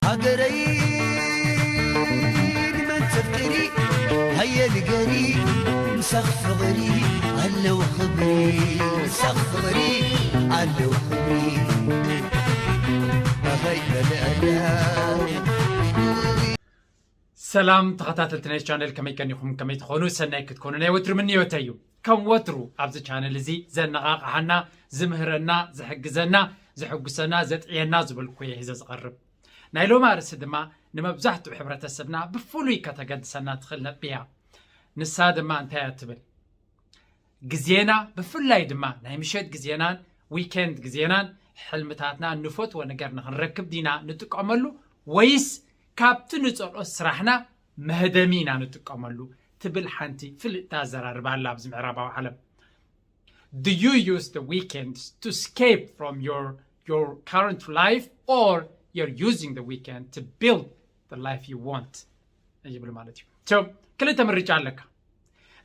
ሃገረይ ንመን ተፍቅሪ ሃየ ንገሪ ምሳኽ ፍቕሪ ኣለዎ ክብሪ ምሳኽ ፍቕሪ ኣለዎ ክብሪ ኣኸይ መለኣላ ሰላም ተኸታተልቲ ናይ ቻነል፣ ከመይ ቀኒኹም? ከመይ ትኾኑ? ሰናይ ክትኮኑ ናይ ወትሩ ምንዮተይ እዩ። ከም ወትሩ ኣብዚ ቻነል እዚ ዘነቓቕሓና፣ ዝምህረና፣ ዝሕግዘና፣ ዝሕጉሰና፣ ዘጥዕየና ዝበልኩ እየ ሒዘ ዝቐርብ። ናይ ሎሚ ኣርእስቲ ድማ ንመብዛሕትኡ ሕብረተሰብና ብፍሉይ ከተገድሰና ትኽእል ነጥቢ እያ። ንሳ ድማ እንታይ እያ ትብል? ግዜና፣ ብፍላይ ድማ ናይ ምሸት ግዜናን ዊኬንድ ግዜናን፣ ሕልምታትና፣ ንፈትዎ ነገር ንኽንረክብ ዲና ንጥቀመሉ፣ ወይስ ካብቲ ንጸልኦ ስራሕና መህደሚ ኢና ንጥቀመሉ ትብል ሓንቲ ፍልጥቲ ኣዘራርባ ኣላ ኣብዚ ምዕራባዊ ዓለም። Do you use the weekends to escape from your your current life, or you're using the weekend to build the life you want? ይብል ማለት እዩ። So ክልተ ምርጫ ኣለካ።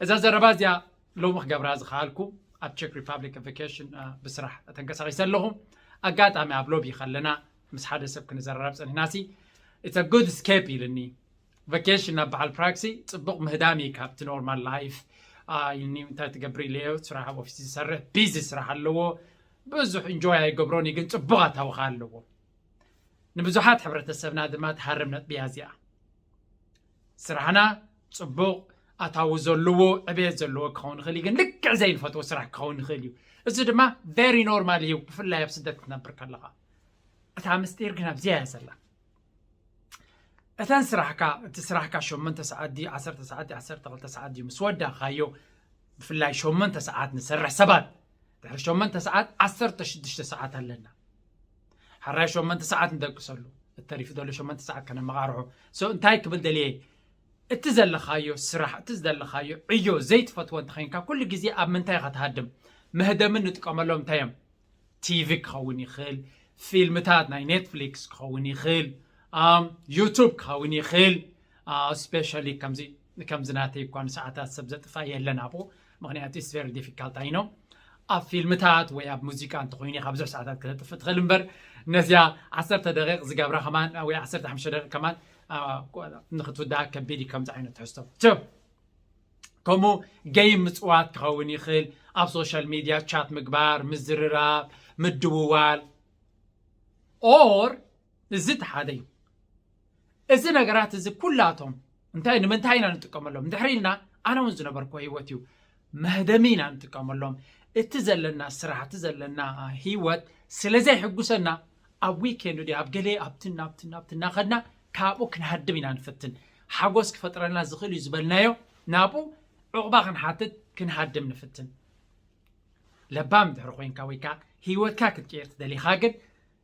እዛ ዘረባ እዚኣ ሎሚ ክገብራ ዝኸኣልኩ ኣብ ቸክ ሪፓብሊክ ቫኬሽን ብስራሕ ተንቀሳቒሰ ኣለኹ። ኣጋጣሚ ኣብ ሎቢ ከለና ምስ ሓደ ሰብ ክንዘራረብ ጸኒሕና ሲ it's a good escape ኢልኒ። ቫኬሽን ናብ በዓል ፕራክሲ ጽቡቕ ምህዳም እዩ ካብቲ ኖርማል ላይፍ ኢልኒ። እንታይ ትገብር ኢለዮ፣ ስራሕ ኣብ ኦፊስ ዝሰርሕ ቢዚ ስራሕ ኣለዎ፣ ብዙሕ ኢንጆይ ኣይገብሮን እዩ፣ ግን ጽቡቕ ኣታዊ ከኣ ኣለዎ። ንብዙሓት ሕብረተሰብና ድማ ትሃርም ነጥቢ እያ እዚኣ። ስራሕና ጽቡቕ ኣታዊ ዘለዎ ዕቤት ዘለዎ ክኸውን ይኽእል እዩ፣ ግን ልክዕ ዘይንፈትዎ ስራሕ ክኸውን ይኽእል እዩ። እዚ ድማ ቨሪ ኖርማል እዩ፣ ብፍላይ ኣብ ስደት ክትነብር ከለኻ። እታ ምስጢር ግን ኣብዚኣ እያ ዘላ። እተን ስራሕካ፣ እቲ ስራሕካ ሸሞንተ ሰዓት ድዩ፣ ዓሰርተ ሰዓት ድዩ፣ ዓሰርተ ክልተ ሰዓት ድዩ፣ ምስ ወዳእካዮ፣ ብፍላይ ሸሞንተ ሰዓት ንሰርሕ ሰባት፣ ድሕሪ ሸሞንተ ሰዓት ዓሰርተ ሽዱሽተ ሰዓት ኣለና። ሕራይ ሸሞንተ ሰዓት ንደቅሰሉ፣ እተሪፉ ዘሎ ሸሞንተ ሰዓት ከነመቓርሖ። So እንታይ ክብል ደልየ፣ እቲ ዘለኻዮ ስራሕ፣ እቲ ዘለኻዮ ዕዮ ዘይትፈትዎ እንተኸይንካ፣ ኩሉ ግዜ ኣብ ምንታይ ኢኻ ትሃድም? መህደምን ንጥቀመሎም እንታይ እዮም? ቲቪ ክኸውን ይኽእል፣ ፊልምታት ናይ ኔትፍሊክስ ክኸውን ይኽእል፣ ዩቱብ ክኸውን ይኽእል። ስፔሻሊ ከምዚ ናተይ እኳ ንሰዓታት ሰብ ዘጥፋ የለን ኣብኡ። ምክንያቱ it's very difficult, I know። ኣብ ፊልምታት ወይ ኣብ ሙዚቃ እንተኮይኑ ኢኻ ብዙሕ ሰዓታት ከተጥፍእ ትኽእል እምበር፣ ነዚኣ ዓሰርተ ደቂቕ ዝገብራ ከማን ወይ ዓሰርተ ሓሙሽተ ደቂቕ ከማን ንክትውድኣ ከቢድ እዩ ከምዚ ዓይነት ትሕዝቶ። ከምኡ ጌም ምፅዋት ክኸውን ይኽእል፣ ኣብ ሶሻል ሚድያ ቻት ምግባር፣ ምዝርራብ፣ ምድውዋል። ኦር እዚ እቲ ሓደ እዩ። እዚ ነገራት እዚ ኩላቶም እንታይ ንምንታይ ኢና ንጥቀመሎም ድሕሪ ኢልና፣ ኣነ እውን ዝነበርኩ ህይወት እዩ፣ መህደሚ ኢና ንጥቀመሎም። እቲ ዘለና ስራሕ፣ እቲ ዘለና ህይወት ስለ ዘይሕጉሰና፣ ኣብ ዊኬንድ ድዩ ኣብ ገለ ኣብትና ኣብትና ኣብትና ከድና ካብኡ ክንሃድም ኢና ንፍትን። ሓጎስ ክፈጥረልና ዝኽእል እዩ ዝበልናዮ ናብኡ ዕቑባ ክንሓትት ክንሃድም ንፍትን። ለባም ድሕሪ ኮይንካ ወይ ከዓ ህይወትካ ክትቅየር ትደሊኻ ግን፣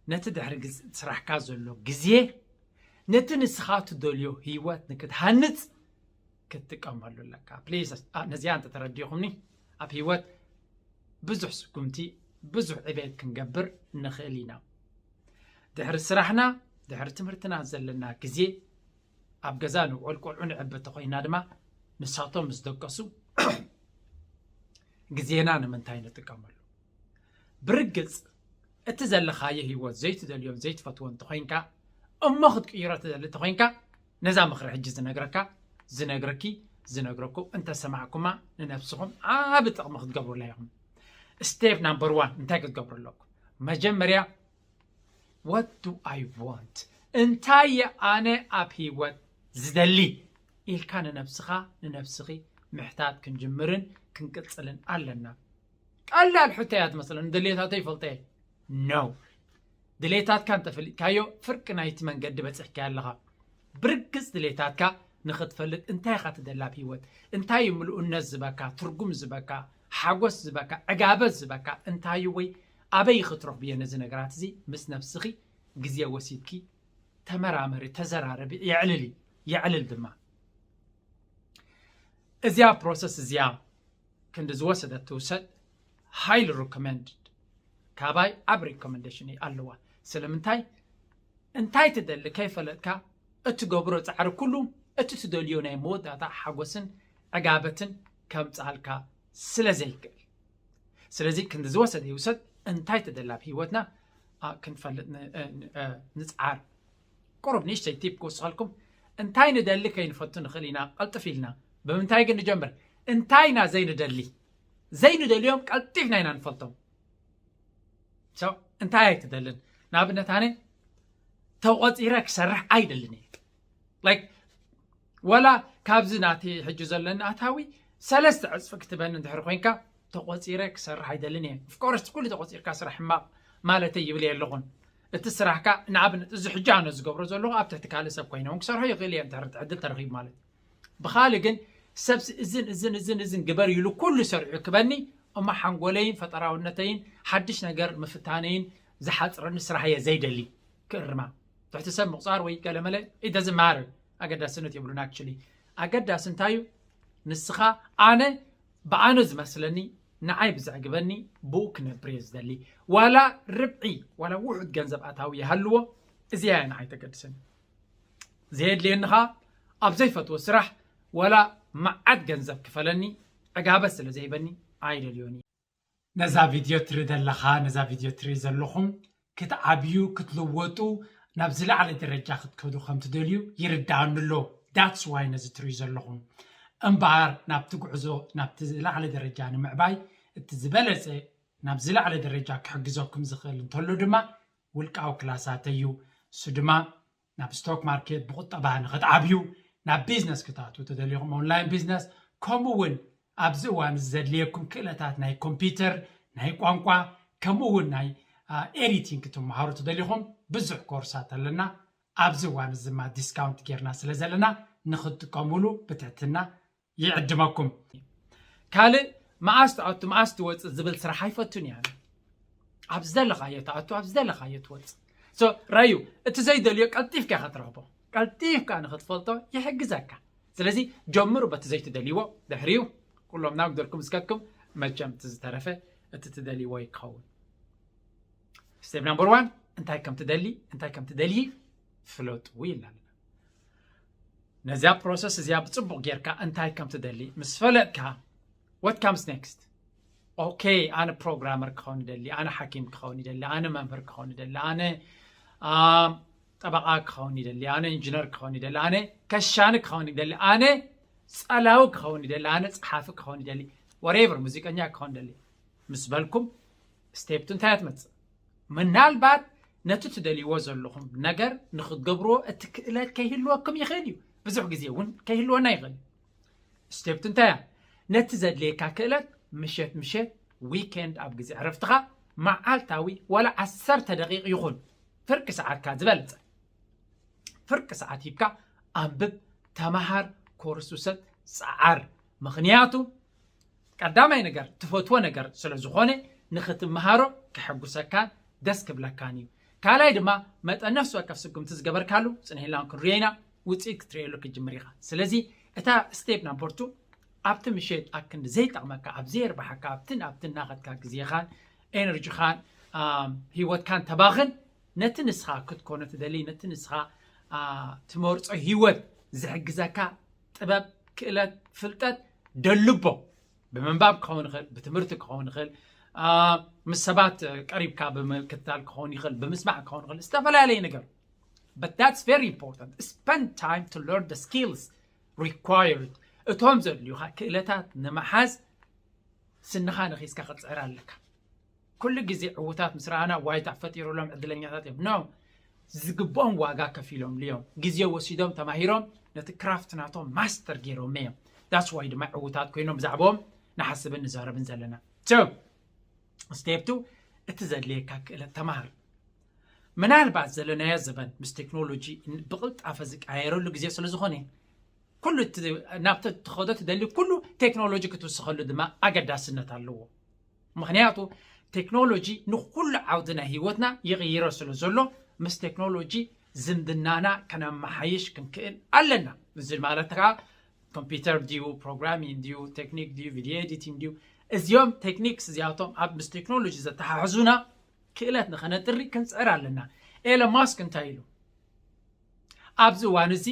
ነቲ ድሕሪ ግዝ- ስራሕካ ዘሎ ግዜ ነቲ ንስኻ ትደልዮ ህይወት ንክትሃንፅ ክትጥቀመሉ ኣለካ። ፕሊዝ፣ ነዚኣ እንተተረዲኹምኒ፣ ኣብ ህይወት ብዙሕ ስጉምቲ፣ ብዙሕ ዕቤት ክንገብር ንኽእል ኢና። ድሕሪ ስራሕና፣ ድሕሪ ትምህርትና ዘለና ግዜ ኣብ ገዛ ንውዕል፣ ቆልዑ ንዕቢ እንተኾይና ድማ ንሳቶም ምስ ደቀሱ ግዜና ንምንታይ ንጥቀመሉ? ብርግጽ እቲ ዘለኻዮ ህይወት ዘይትደልዮን ዘይትፈትዎ እንተኾይንካ፣ እሞ ክትቅይሮ ትደሊ እንተኾይንካ፣ ነዛ ምኽሪ ሕጂ ዝነግረካ፣ ዝነግረኪ፣ ዝነግረኩም እንተሰማዕኩማ፣ ንነብስኹም ዓቢ ጥቕሚ ክትገብሩላ ኢኹም። ስቴፕ ናምበር ዋን እንታይ ክትገብሩ ኣለኩም? መጀመርያ፣ what do I want? እንታይ እየ ኣነ ኣብ ህይወት ዝደሊ? ኢልካ ንነብስኻ፣ ንነብስኺ ምሕታት ክንጅምርን ክንቅጽልን ኣለና። ቀላል ሕቶ እያ ትመስለን፣ ድሌታተይ ይፈልጦ እየ። ኖ። ድሌታትካ እንተፈሊጥካዮ፣ ፍርቂ ናይቲ መንገዲ በጺሕካዮ ኣለኻ። ብርግጽ ድሌታትካ ንኽትፈልጥ እንታይ ኢኻ ትደሊ ኣብ ህይወት? እንታይ እዩ ምልኡነት ዝበካ፣ ትርጉም ዝበካ፣ ሓጎስ ዝበካ፣ ዕጋበት ዝበካ እንታይ እዩ? ወይ ኣበይ ክትረኽብዮ ነዚ ነገራት እዚ? ምስ ነብስኺ ግዜ ወሲድኪ ተመራመሪ፣ ተዘራረቢ፣ የዕልሊ፣ የዕልል ድማ። እዚኣ ፕሮሰስ እዚኣ ክንዲ ዝወሰደት ትውሰድ፣ highly recommended፣ ካባይ ኣብ ሪኮመንዴሽን ኣለዋ። ስለምንታይ? እንታይ ትደሊ ከይፈለጥካ እትገብሮ ጻዕሪ ኩሉ እቲ ትደልዮ ናይ መወዳእታ ሓጎስን ዕጋበትን ከምጽኣልካ ስለ ዘይክእል። ስለዚ ክንዲ ዝወሰደ ይውሰድ፣ እንታይ ትደሊ ኣብ ህይወትና፣ ኣ፣ ክንፈልጥ ን-፣ እ፣ ን-፣ እ፣ ንጽዓር። ቁሩብ ንእሽተይ ቲፕ ክውስኸልኩም። እንታይ ንደሊ ከይንፈቱ ንኽእል ኢና፣ ቀልጥፍ ኢልና። ብምንታይ ግን ንጀምር? እንታይ ኢና ዘይንደሊ? ዘይንደልዮም ቀልጢፍና ኢና ንፈልጦም። So እንታይ ኣይትደልን? ንኣብነት ኣነ ተቖፂረ ክሰርሕ ኣይደልን እየ። Like ወላ ካብዚ ናቲ ሕጂ ዘለኒ ኣታዊ ሰለስተ ዕፅፊ ክትበኒ እንድሕር ኮይንካ፣ ተቖፂረ ክሰርሕ ኣይደልን እየ። Of course ኩሉ ተቖፂርካ ስራሕ ሕማቕ ማለተይ ይብል የለኹን። እቲ ስራሕካ ንኣብነት እዚ ሕጂ ኣነ ዝገብሮ ዘለኹ ኣብ ትሕቲ ካልእ ሰብ ኮይነ እውን ክሰርሖ ይኽእል እየ፣ እንድሕር እቲ ዕድል ተረኺቡ ማለት እዩ። ብኻልእ ግን ሰብሲ እዝን እዝን እዝን እዝን ግበር ኢሉ ኩሉ ሰሪዑ ክበኒ፣ እሞ ሓንጎለይን ፈጠራውነተይን ሓድሽ ነገር ምፍታነይን ዝሓፅረኒ ስራሕ እየ ዘይደሊ። ክእርማ፣ ትሕቲ ሰብ ምቑፃር ወይ ገለመለ፣ it doesn't matter፣ ኣገዳስነት የብሉን። Actually ኣገዳሲ እንታይ እዩ? ንስኻ፣ ኣነ ብኣነ ዝመስለኒ፣ ንዓይ ብዘዕግበኒ፣ ብኡ ክነብር እየ ዝደሊ። ዋላ ርብዒ ዋላ ውሑድ ገንዘብ ኣታዊ ይሃልዎ፣ እዚኣ እያ ንዓይ ተገድሰኒ። ዘየድልየኒ ኸኣ ኣብ ዘይፈትዎ ስራሕ ዋላ መዓት ገንዘብ ክፈለኒ፣ ዕጋበት ስለ ዘይበኒ ኣይደልዮን እየ። ነዛ ቪድዮ ትርኢ ዘለኻ፣ ነዛ ቪድዮ ትርኢ ዘለኹም፣ ክትዓብዩ፣ ክትልወጡ፣ ናብ ዝለዓለ ደረጃ ክትከዱ ከም ትደልዩ ይርድኣኒ ኣሎ። That's why ነዚ ትርእዩ ዘለኹም። እምበኣር ናብቲ ጉዕዞ ናብቲ ዝለዓለ ደረጃ ንምዕባይ እቲ ዝበለጸ ናብ ዝለዓለ ደረጃ ክሕግዘኩም ዝኽእል እንተሎ ድማ ውልቃዊ ክላሳተይ እዩ። እሱ ድማ ናብ ስቶክ ማርኬት ብቁጠባ ንኽትዓብዩ፣ ናብ ቢዝነስ ክትኣትዉ ተደሊኹም፣ ኦንላይን ቢዝነስ፣ ከምኡ እውን ኣብዚ እዋን እዚ ዘድልየኩም ክእለታት ናይ ኮምፒውተር፣ ናይ ቋንቋ፣ ከምኡ እውን ናይ ኤዲቲንግ ክትመሃሩ ተደሊኹም ብዙሕ ኮርሳት ኣለና። ኣብዚ እዋን እዚ ድማ ዲስካውንት ጌርና ስለ ዘለና ንኽትጥቀሙሉ ብትሕትና ይዕድመኩም። ካልእ መኣስ ትኣቱ መኣስ ትወፅእ ዝብል ስራሕ ኣይፈቱን እየ። ኣብ ዝደለኻዮ ትኣቱ፣ ኣብ ዝደለኻዮ ትወፅእ። So ራዩ፣ እቲ ዘይደልዮ ቀልጢፍካ ኢኻ ትረኽቦ። ቀልጢፍካ ንኽትፈልጦ ይሕግዘካ። ስለዚ ጀምሩ በቲ ዘይትደልይዎ፣ ድሕሪኡ ኩሎም ናብ ግደልኩም ዝከድኩም፣ መቸም እቲ ዝተረፈ እቲ ትደልይዎ ይክኸውን። Step number one፣ እንታይ ከም ትደሊ፣ እንታይ ከም ትደልዪ ፍለጡ ይብለና። ነዚኣ ፕሮሰስ እዚኣ ብጽቡቕ ጌርካ እንታይ ከም ትደሊ ምስ ፈለጥካ፣ what comes next? ኦኬ፣ ኣነ ፕሮግራመር ክኸውን ይደሊ፣ ኣነ ሓኪም ክኸውን ይደሊ፣ ኣነ መምህር ክኸውን ይደሊ፣ ኣነ፣ ኣም፣ ጠበቓ ክኸውን ይደሊ፣ ኣነ ኢንጂነር ክኸውን ይደሊ፣ ኣነ ከሻኒ ክኸውን ይደሊ፣ ኣነ ጸላዊ ክኸውን ይደሊ፣ ኣነ ጸሓፊ ክኸውን ይደሊ፣ whatever፣ ሙዚቀኛ ክኸውን ይደሊ ምስ በልኩም፣ ስቴፕ ቱ እንታይ እያ ትመጽእ? ምናልባት ነቲ ትደልይዎ ዘለኹም ነገር ንኽትገብርዎ እቲ ክእለት ከይህልወኩም ይኽእል እዩ። ብዙሕ ግዜ እውን ከይህልወና ይኽእል እዩ። ስቴፕ ቱ እንታይ እያ? ነቲ ዘድልየካ ክእለት ምሸት ምሸት፣ ዊኬንድ፣ ኣብ ግዜ ዕረፍትኻ መዓልታዊ ዋላ ዓሰርተ ደቂቕ ይኹን፣ ፍርቂ ሰዓትካ ዝበለጸ ፍርቂ ሰዓት ሂብካ ኣንብብ፣ ተመሃር፣ ኮርስ ውሰድ፣ ጸዓር። ምኽንያቱ ቀዳማይ ነገር ትፈትዎ ነገር ስለ ዝኾነ ንኽትመሃሮ ከሐጉሰካን ደስ ክብለካን እዩ። ካልኣይ ድማ መጠን ነፍሲ ወከፍ ስጉምቲ ዝገበርካሉ ጽንሕ ኢልና ክንሪኦ ኢና፣ ውጽኢት ክትርእየሉ ክትጅምር ኢኻ። ስለዚ እታ ስቴፕ ናምበር ቱ ኣብቲ ምሸት ኣክንዲ ዘይጠቕመካ፣ ኣብ ዘየርብሓካ፣ ኣብትን ኣብትን እናኸድካ ግዜኻን ኤነርጂኻን፣ ኣም፣ ህይወትካን ተባኽን፣ ነቲ ንስኻ ክትኮኖ ትደሊ፣ ነቲ ንስኻ፣ ኣ፣ ትመርጾ ህይወት ዝሕግዘካ ጥበብ፣ ክእለት፣ ፍልጠት ደልቦ። ብምንባብ ክኸውን ይኽእል፣ ብትምህርቲ ክኸውን ይኽእል፣ ኣ፣ ምስ ሰባት ቀሪብካ ብምክትታል ክኸውን ይኽእል፣ ብምስማዕ ክኸውን ይኽእል፣ ዝተፈላለየ ነገር። But that's very important. Spend time to learn the skills required. እቶም ዘድልዩኻ ክእለታት ንምሓዝ ስንኻ ነኺስካ ክትጽዕር ኣለካ። ኩሉ ግዜ ዕዉታት ምስ ረኣና ዋይታ ፈጢሩሎም ዕድለኛታት እዮም። ኖ፣ ዝግብኦም ዋጋ ከፊሎምሉ እዮም። ግዜ ወሲዶም ተማሂሮም ነቲ ክራፍት ናቶም ማስተር ገይሮም እዮም። That's why ድማ ዕዉታት ኮይኖም ብዛዕባኦም ንሓስብን ንዛረብን ዘለና። So ስቴፕ ቱ፣ እቲ ዘድልየካ ክእለት ተማሃር። ምናልባት ዘለናዮ ዘበን ምስ ቴክኖሎጂ ብቕልጣፈ ዝቀያየረሉ ግዜ ስለ ዝኾነ፣ ኩሉ እቲ ናብቲ ትኸዶ ትደሊ ኩሉ ቴክኖሎጂ ክትውስኸሉ ድማ ኣገዳስነት ኣለዎ። ምኽንያቱ ቴክኖሎጂ ንኹሉ ዓውዲ ናይ ህይወትና ይቕይሮ ስለ ዘሎ፣ ምስ ቴክኖሎጂ ዝምድናና ከነመሓይሽ ክንክእል ኣለና። እዚ ማለት ከዓ ኮምፒውተር ድዩ፣ ፕሮግራሚንግ ድዩ፣ ቴክኒክ ድዩ፣ ቪድዮ ኤዲቲንግ ድዩ፣ እዚኦም ቴክኒክስ እዚኣቶም ኣብ ምስ ቴክኖሎጂ ዘተሓሕዙና ክእለት ንኸነጥሪ ክንጽዕር ኣለና። ኤሎን ማስክ እንታይ ኢሉ? ኣብዚ እዋን እዚ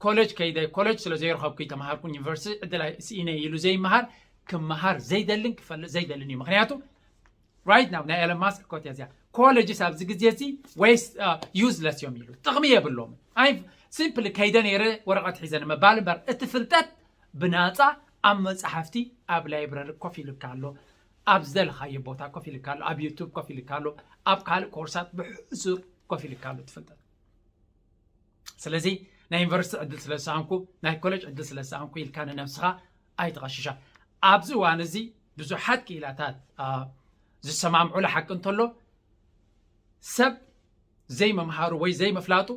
ኮሌጅ ከይደ፣ ኮሌጅ ስለ ዘይረኸብኩ ተምሃርኩ፣ ዩኒቨርሲቲ ዕድል ኣይ-፣ ስኢነ ኢሉ ዘይምሃር፣ ክምሃር ዘይደልን ክፈልጥ ዘይደልን እዩ። ምኽንያቱ right now ናይ ኤለን ማስክ ኮት እያ እዚኣ። ኮሌጅስ ኣብዚ ግዜ እዚ waste, uh, useless እዮም ኢሉ፣ ጥቕሚ የብሎም። ኣይ simply ከይደ ነይረ ወረቐት ሒዘ ንምባል እምበር፣ እቲ ፍልጠት ብናፃ ኣብ መፅሓፍቲ፣ ኣብ ላይብረሪ ኮፍ ኢልካ ኣሎ፣ ኣብ ዝደለኻዮ ቦታ ኮፍ ኢልካ ኣሎ፣ ኣብ ዩቱብ ኮፍ ኢልካ ኣሎ፣ ኣብ ካልእ ኮርሳት ብሕሱር ኮፍ ኢልካ ኣሎ እቲ ፍልጠት። ስለዚ ናይ ዩኒቨርሲቲ ዕድል ስለ ዝሰኣንኩ፣ ናይ ኮሌጅ ዕድል ስለ ዝሰኣንኩ ኢልካ ንነብስኻ ኣይትቐሽሻ። ኣብዚ እዋን እዚ ብዙሓት ክኢላታት፣ አ፣ ዝሰማምዑሉ ሓቂ እንተሎ፣ ሰብ ዘይምምሃሩ ወይ ዘይምፍላጡ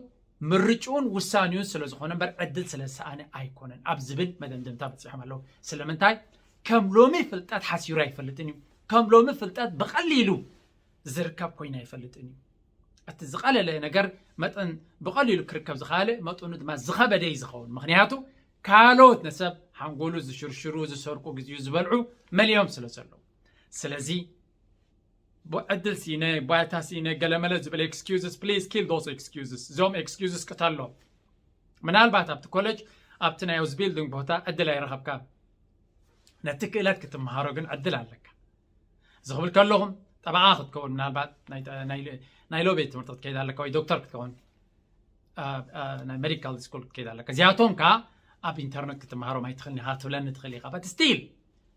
ምርጭኡን ውሳኔኡን ስለ ዝኾነ እምበር ዕድል ስለ ዝሰኣነ ኣይኮነን ኣብ ዝብል መደምደምታ በፂሖም ኣለዉ። ስለምንታይ? ከም ሎሚ ፍልጠት ሓሲሩ ኣይፈልጥን እዩ። ከም ሎሚ ፍልጠት ብቐሊሉ ዝርከብ ኮይኑ ኣይፈልጥን እዩ። እቲ ዝቐለለ ነገር መጠን ብቐሊሉ ክርከብ ዝኸኣለ መጠኑ ድማ ዝኸበደ እዩ ዝኸውን። ምኽንያቱ ካልኦት ነሰብ ሓንጎሉ ዝሽርሽሩ፣ ዝሰርቁ፣ ግዜኡ ዝበልዑ መሊኦም ስለ ዘለዉ። ስለዚ ብ-፣ ዕድል ሲነ፣ ባይታ ሲነ፣ ገለመለ ዝብል excuses፣ please kill those excuses። እዞም excuses ቅተሎም። ምናልባት ኣብቲ ኮሌጅ፣ ኣብቲ ናይ ቢልዲንግ ቦታ ዕድል ኣይረኸብካ፣ ነቲ ክእለት ክትመሃሮ ግን ዕድል ኣለካ። እዚ ክብል ከለኹም ጠበቓ ክትከውን፣ ምናልባት ናይ፣ ናይ፣ ናይ ሎ ቤት ትምህርቲ ክትከይድ ኣለካ ወይ ዶክተር ክትከውን፣ አ፣ አ፣ ናይ ሜዲካል ስኩል ክትከይድ ኣለካ። እዚኣቶም ከኣ ኣብ ኢንተርነት ክትመሃሮም ኣይትኽእልን ኢኻ ክትብለኒ ትኽእል ኢኻ። But still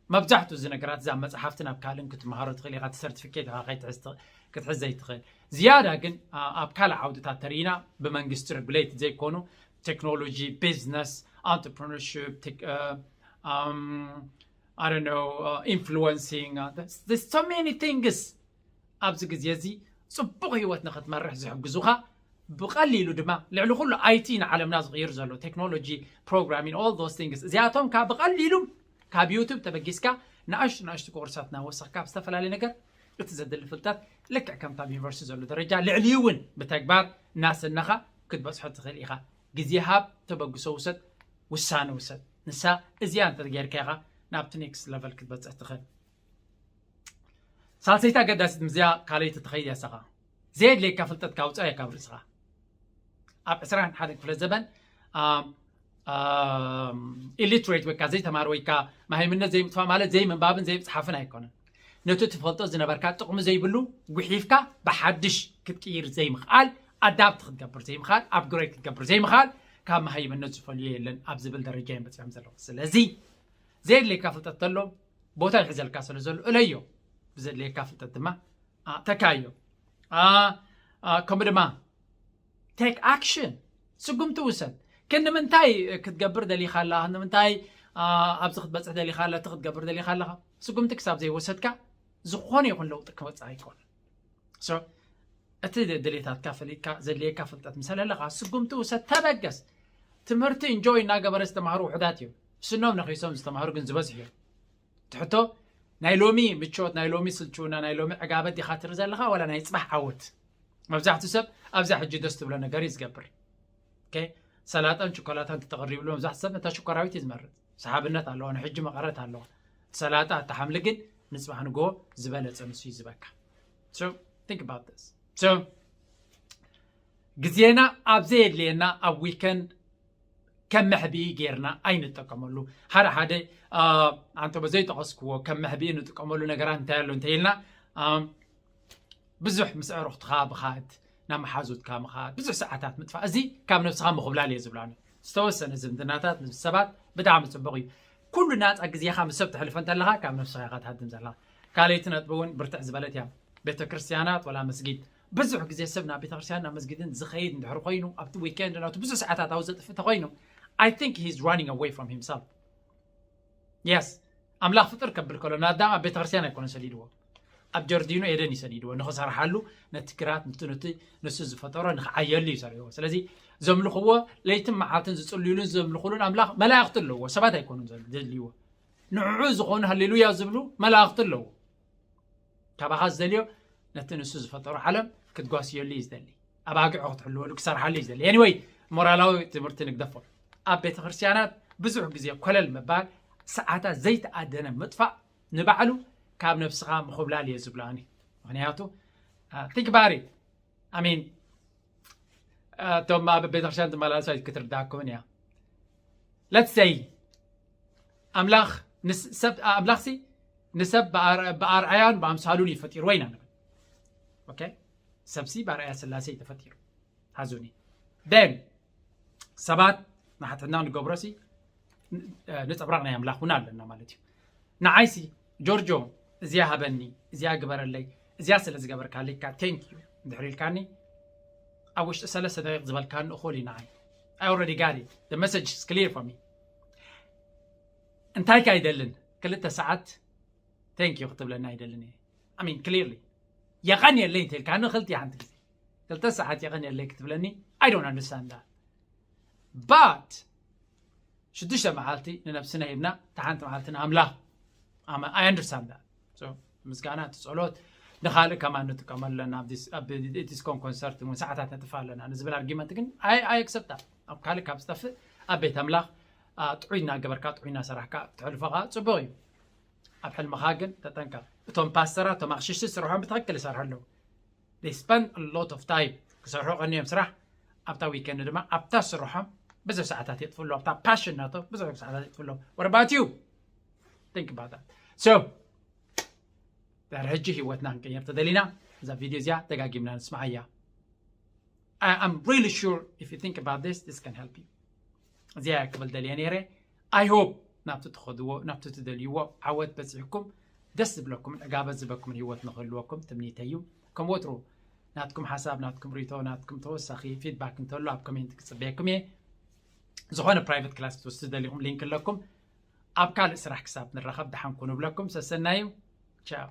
መብዛሕትኡ እዚ ነገራት እዚ ኣብ መጽሓፍትን ኣብ ካልእን ክትመሃሮ ትኽእል ኢኻ፣ እቲ ሰርቲፊኬት ኢኻ ከይትሕዝ ትኽ-፣ ክትሕዝ ዘይትኽእል። ዝያዳ ግን፣ አ፣ ኣብ ካልእ ዓውድታት ተሪኢና ብመንግስቲ ሬጉሌት ዘይኮኑ ቴክኖሎጂ፣ ቢዝነስ፣ entrepreneurship፣ ቴክ-፣ አ፣ ኣም፣ I don't know, uh, influencing, uh, there's, there's so many things ኣብዚ ግዜ እዚ ጽቡቕ ህይወት ንኽትመርሕ ዝሕግዙኻ፣ ብቐሊሉ ድማ ልዕሊ ኩሉ ኣይቲ ንዓለምና ዝቕይር ዘሎ ቴክኖሎጂ፣ ፕሮግራሚንግ፣ all those things፣ እዚኣቶም ካብ ብቐሊሉ ካብ ዩቱብ ተበጊስካ ንኣሽቱ ንኣሽቱ ኮርሳት እናወሰኽካ ኣብ ዝተፈላለየ ነገር እቲ ዘድሊ ፍልጠት ልክዕ ከምታ ኣብ ዩኒቨርሲቲ ዘሎ ደረጃ ልዕሊኡ እውን ብተግባር እናሰነኻ ክትበጽሖ ትኽእል ኢኻ። ግዜ ሃብ፣ ተበግሶ ውሰድ፣ ውሳነ ውሰድ። ንሳ እዚኣ እንተጌርካ ኢኻ ናብቲ ኔክስት ለቨል ክትበጽሕ ትኽእል። ሳልሰይቲ ኣገዳሲት ምስዚኣ ካልኣይቲ ትኸይድ እያ። ንስኻ ዘየድልየካ ፍልጠት ካውፅኣ እያ ካብ ርእስኻ። ኣብ ዕስራን ሓደን ክፍለ ዘበን፣ ኣም፣ ኣም፣ ኢሊትሬት ወይ ከዓ ዘይተማሪ ወይ ከዓ መሃይምነት ዘይምጥፋእ ማለት ዘይምንባብን ዘይምፅሓፍን ኣይኮነን። ነቲ ትፈልጦ ዝነበርካ ጥቕሚ ዘይብሉ ጉሒፍካ ብሓድሽ ክትቅይር ዘይምኽኣል፣ ኣዳፕት ክትገብር ዘይምኽኣል፣ ኣፕግሬድ ክትገብር ዘይምኽኣል ካብ መሃይምነት ዝፈልዮ የለን ኣብ ዝብል ደረጃ እዮም በፂሖም ዘለዉ። ስለዚ ዘየድልየካ ፍልጠት ተሎ ቦታ ይሕዘልካ ስለ ዘሎ እለዮ። ብዘድልየካ ፍልጠት ድማ፣ አ፣ ተካዮ። አ፣ አ፣ ከምኡ ድማ ቴክ ኣክሽን፣ ስጉምቲ ውሰድ። ክንምንታይ ክትገብር ደሊኻ ኣለኻ? ክንምንታይ፣ አ፣ ኣብዚ ክትበጽሕ ደሊኻ ኣላ? እቲ ክትገብር ደሊኻ ኣለኻ? ስጉምቲ ክሳብ ዘይወሰድካ ዝኾነ ይኹን ለውጢ ክመጽእ ኣይኮነን። So፣ እቲ ድሌታትካ ፈሊጥካ ዘድልየካ ፍልጠት ምስ ኣለካ ስጉምቲ ውሰድ፣ ተበገስ። ትምህርቲ እንጆይ እናገበረ ዝተማህሩ ውሑዳት እዮም። ስኖም ነኺሶም ዝተማህሩ ግን ዝበዝሑ እዮም። ትሕቶ፣ ናይ ሎሚ ምቾት፣ ናይ ሎሚ ስልችውና፣ ናይ ሎሚ ዕጋበት ዲኻ ትርኢ ዘለኻ ዋላ ናይ ጽባሕ ዓወት? መብዛሕትኡ ሰብ ኣብዛ ሕጂ ደስ ትብሎ ነገር እዩ ዝገብር። ኦኬ፣ ሰላጣን ቸኮላታን ተተቐሪብሉ መብዛሕትኡ ሰብ ነታ ሽኮራዊት እዩ ዝመርጽ። ሰሓብነት ኣለዋ፣ ንሕጂ መቐረት ኣለዋ። ሰላጣ ኣታ ሓምሊ ግን ንጽባሕ ንግሆ ዝበለጸ ንሱ እዩ ዝበካ። So, think about this. So፣ ግዜና ኣብ ዘየድልየና ኣብ ዊከንድ ከም መሕብኢ ጌርና ኣይንጠቀመሉ። ሓደ ሓደ፣ አ፣ ኣንተ በዘይጠቐስክዎ ከም መሕብኢ ንጥቀመሉ ነገራት እንታይ ኣሎ እንተኢልና፣ አ፣ ብዙሕ ምስ ኣዕሩኽትኻ ምኻድ፣ ናብ መሓዙትካ ምኻድ፣ ብዙሕ ሰዓታት ምጥፋእ፣ እዚ ካብ ነብስኻ ምኹብላል እየ ዝብሎ ኣነ። ዝተወሰነ ዝምድናታት ምስ ሰባት ብጣዕሚ ጽቡቕ እዩ። ኩሉ ናጻ ግዜኻ ምስ ሰብ ተሕልፎ እንተለኻ ካብ ነብስኻ ኢኻ ትሃድም ዘለኻ። ካልኣይቲ ነጥቢ እውን ብርትዕ ዝበለት እያ። ቤተ ክርስቲያናት ወላ መስጊድ፣ ብዙሕ ግዜ ሰብ ናብ ቤተ ክርስቲያን ናብ መስጊድን ዝኸይድ እንድሕር ኮይኑ፣ ኣብቲ ዊኬንድ ናቱ ብዙሕ ሰዓታት ኣብኡ ዘጥፍእ እንተኾይኑ፣ I think he's running away from himself. Yes, ኣምላኽ ፍጥር ከብል ከሎ ንኣዳም ኣብ ቤተ ክርስቲያን ኣይኮነን ሰዲድዎ፣ ኣብ ጀርዲኑ ኤደን እዩ ሰዲድዎ። ንኽሰርሓሉ፣ ነቲ ግራት፣ ነቲ፣ ነቲ ንሱ ዝፈጠሮ ንኽዓየሉ እዩ ሰሪሕዎ። ስለዚ ዘምልኽዎ፣ ለይትን መዓልትን ዝጽልዩሉን ዘምልኹሉን ኣምላኽ መላእኽቲ ኣለውዎ፣ ሰባት ኣይኮኑን ዘል-፣ ዘድልይዎ። ንዕዑ ዝኾኑ ሃሌሉያ ዝብሉ መላእኽቲ ኣለውዎ። ካባኻ ዝደልዮ ነቲ ንሱ ዝፈጠሮ ዓለም ክትጓስየሉ እዩ ዝደሊ። ኣባጊዑ ክትሕልወሉ፣ ክሰርሓሉ እዩ ዝደሊ። ኤኒወይ፣ ሞራላዊ ትምህርቲ ንግደፎ። ኣብ ቤተ ክርስቲያናት ብዙሕ ግዜ ኮለል ምባል፣ ሰዓታት ዘይተኣደነ ምጥፋእ ንባዕሉ ካብ ነብስኻ ምኹብላል እየ ዝብሎ ኣነ። ምኽንያቱ፣ አ፣ think about it. I mean፣ አ፣ እቶም ኣብ ቤተ ክርስቲያን ዝመላለሱ ክትርዳእኩምን እያ። Let's say፣ ኣምላኽ ንስ-፣ ሰብ፣ ኣምላኽሲ ንሰብ ብኣር- ብኣርኣያን ብኣምሳሉን እዩ ፈጢርዎ ኢና ንብል። ኦኬ፣ ሰብሲ ብኣርኣያ ስላሴ እዩ ተፈጢሩ። ሓዙኒ። ደን ሰባት ንሓትሕትና ንገብሮ ሲ ንፀብራቕ ናይ ኣምላኽ እውን ኣለና ማለት እዩ። ንዓይሲ ጆርጆ እዚኣ ሃበኒ፣ እዚኣ ግበረለይ፣ እዚኣ ስለ ዝገበርካለይ ካ ቴንክ ዩ እንድሕር ኢልካኒ፣ ኣብ ውሽጢ ሰለስተ ደቂቕ ዝበልካኒ እኹል እዩ ንዓይ። I already got it. The message is clear for me. እንታይ ካ ይደልን? ክልተ ሰዓት ቴንክ ዩ ክትብለኒ ኣይደልን እየ። I mean clearly የቐንየለይ እንተልካኒ ክልቲ ሓንቲ ግዜ ክልተ ሰዓት የቐንየለይ ክትብለኒ I don't understand that. But ሽዱሽተ መዓልቲ ንነብስና ሂብና፣ እታ ሓንቲ መዓልቲ ንኣምላኽ። I understand that. So ምስጋና፣ እቲ ጸሎት፣ ንኻልእ ከማን ንጥቀመሉ ኣለና። ኣብ this- ኣብ ዲስኮን ኮንሰርት እውን ሰዓታት ነጥፋ ኣለና ንዝብል ኣርጊመንት ግን ኣይ ኣይ ኣክሰፕታ። ኣብ ካልእ ካብ ዝጠፍእ ኣብ ቤት ኣምላኽ አ፣ ጥዑይ እናገበርካ ጥዑይ እናሰራሕካ ክትሕልፎ ከዓ ጽቡቕ እዩ። ኣብ ሕልምኻ ግን ተጠንቀቕ። እቶም ፓስተራት፣ እቶም ኣቕሽሽቲ ስርሖም ብትኽክል ይሰርሑ ኣለዉ። They spend a lot of time ክሰርሑ ቀንዮም ስራሕ፣ ኣብታ ዊከንድ ድማ ኣብታ ስርሖም ብዙሕ ሰዓታት የጥፍሉ፣ ኣብታ ፓሽን ናቶም ብዙሕ ሰዓታት የጥፍሉ። What about you? Think about that. So ድሕሪ ሕጂ ህይወትና ክንቀየር ተደሊና እዛ ቪድዮ እዚኣ ደጋጊምና ንስምዓያ። I- I'm really sure if you think about this, this can help you. እዚኣ ክብል ደልየ ነይረ። I hope ናብቲ ትኸድዎ ናብቲ ትደልይዎ ዓወት በፂሕኩም ደስ ዝብለኩምን ዕጋበት ዝበኩምን ህይወት ንክህልወኩም ትምኒተይ እዩ። ከም ወትሩ ናትኩም ሓሳብ፣ ናትኩም ሪቶ፣ ናትኩም ተወሳኺ ፊድባክ እንተሎ ኣብ ኮሜንት ክፅበየኩም እየ። ዝኾነ ፕራይቨት ክላስ ክትወስዱ ደሊኹም ሊንክ ኣለኩም። ኣብ ካልእ ስራሕ ክሳብ ንራኸብ ደሓን ኩኑ እብለኩም። ሰሰናዩ። ቻው።